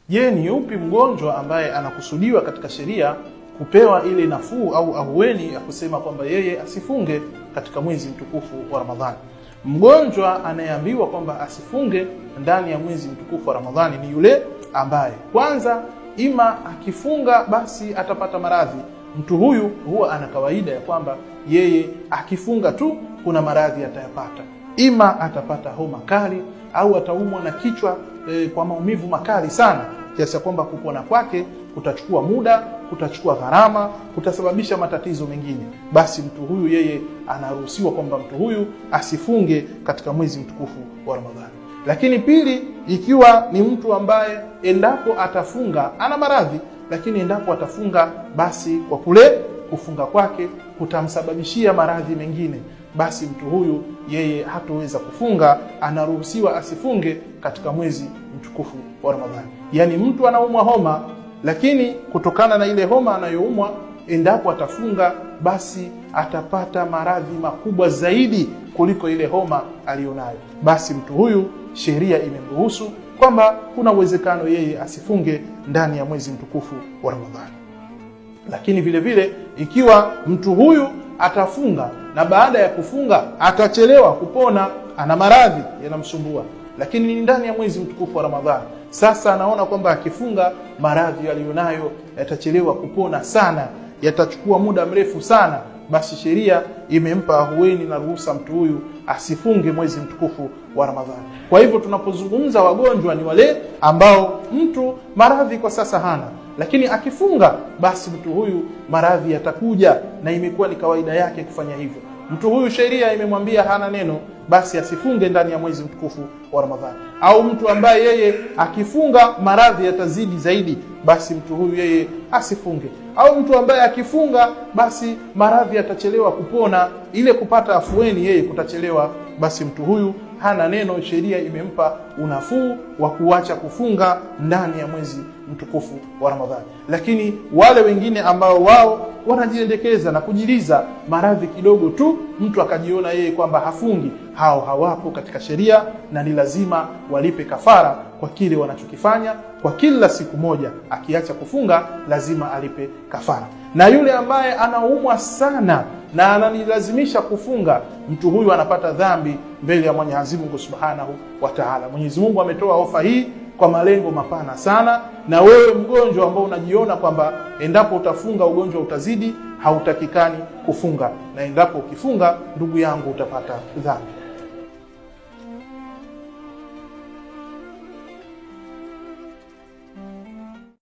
Je, ni yupi mgonjwa ambaye anakusudiwa katika sheria kupewa ile nafuu au ahueni ya kusema kwamba yeye asifunge katika mwezi mtukufu wa Ramadhani? Mgonjwa anayeambiwa kwamba asifunge ndani ya mwezi mtukufu wa Ramadhani ni yule ambaye kwanza, ima akifunga basi atapata maradhi. Mtu huyu huwa ana kawaida ya kwamba yeye akifunga tu kuna maradhi atayapata, ima atapata homa kali au ataumwa na kichwa kwa maumivu makali sana kiasi ya kwamba kupona kwake kutachukua muda, kutachukua gharama, kutasababisha matatizo mengine. Basi mtu huyu yeye anaruhusiwa kwamba mtu huyu asifunge katika mwezi mtukufu wa Ramadhani. Lakini pili, ikiwa ni mtu ambaye endapo atafunga ana maradhi, lakini endapo atafunga basi kwa kule kufunga kwake kutamsababishia maradhi mengine, basi mtu huyu yeye hatoweza kufunga, anaruhusiwa asifunge katika mwezi mtukufu wa Ramadhani. Yaani mtu anaumwa homa, lakini kutokana na ile homa anayoumwa, endapo atafunga basi atapata maradhi makubwa zaidi kuliko ile homa aliyonayo. Basi mtu huyu sheria imemruhusu kwamba kuna uwezekano yeye asifunge ndani ya mwezi mtukufu wa Ramadhani. Lakini vile vile ikiwa mtu huyu atafunga na baada ya kufunga atachelewa kupona, ana maradhi yanamsumbua, lakini ni ndani ya mwezi mtukufu wa Ramadhani. Sasa anaona kwamba akifunga maradhi aliyonayo yatachelewa kupona sana, yatachukua muda mrefu sana, basi sheria imempa ahueni na ruhusa mtu huyu asifunge mwezi mtukufu wa Ramadhani. Kwa hivyo tunapozungumza wagonjwa ni wale ambao mtu maradhi kwa sasa hana, lakini akifunga basi mtu huyu maradhi yatakuja, na imekuwa ni kawaida yake kufanya hivyo. Mtu huyu sheria imemwambia hana neno, basi asifunge ndani ya mwezi mtukufu wa Ramadhani. Au mtu ambaye yeye akifunga maradhi yatazidi zaidi, basi mtu huyu yeye asifunge. Au mtu ambaye akifunga basi maradhi yatachelewa kupona, ile kupata afueni yeye kutachelewa, basi mtu huyu hana neno, sheria imempa unafuu wa kuacha kufunga ndani ya mwezi mtukufu wa Ramadhani. Lakini wale wengine ambao wao wanajiendekeza na kujiliza maradhi kidogo tu, mtu akajiona yeye kwamba hafungi, hao hawapo katika sheria na ni lazima walipe kafara kwa kile wanachokifanya. Kwa kila siku moja akiacha kufunga lazima alipe kafara. Na yule ambaye anaumwa sana na ananilazimisha kufunga, mtu huyu anapata dhambi mbele ya Mwenyezi Mungu Subhanahu wa Ta'ala. Mwenyezi Mungu ametoa ofa hii kwa malengo mapana sana, na wewe mgonjwa ambao unajiona kwamba endapo utafunga ugonjwa utazidi, hautakikani kufunga, na endapo ukifunga, ndugu yangu, utapata dhambi.